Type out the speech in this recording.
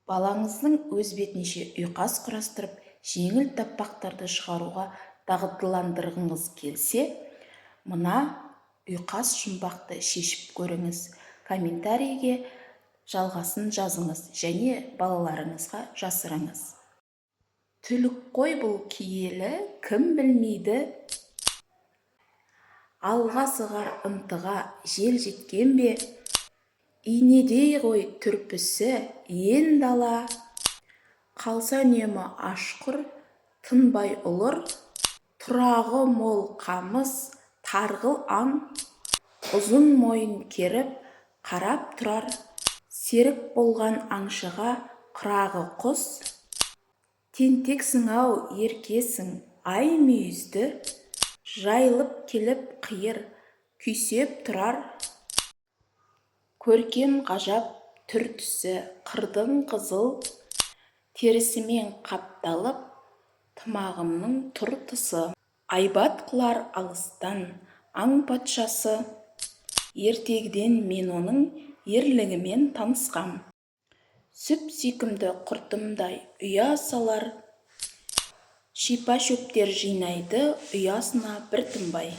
Балаңыздың өз бетінше ұйқас құрастырып, жеңіл таппақтарды шығаруға дағдыландырғыңыз келсе, мына ұйқас жұмбақты шешіп көріңіз. Комментарийге жалғасын жазыңыз және балаларыңызға жасырыңыз. Түлік қой бұл киелі, кім білмейді? Алға сығар ынтыға жел жеткен бе? Инедей ғой түрпісі ен дала. Қалса үнемі ашқұр, тынбай ұлыр. Тұрағы мол қамыс, тарғыл аң. Ұзын мойын керіп, қарап тұрар. Серік болған аңшыға қырағы құс. Тентексің-ау, еркесің, ай мүйізді. Жайылып келіп қиыр, күйсеп тұрар. Көркем ғажап түр-түсі қырдың қызыл. Терісімен қапталып, тымағымның тұр тысы. Айбат қылар алыстан аң патшасы. Ертегіден мен оның ерлігімен танысқам. Сүп-сүйкімді құртымдай ұя салар. Шипа шөптер жинайды ұясына бір тынбай.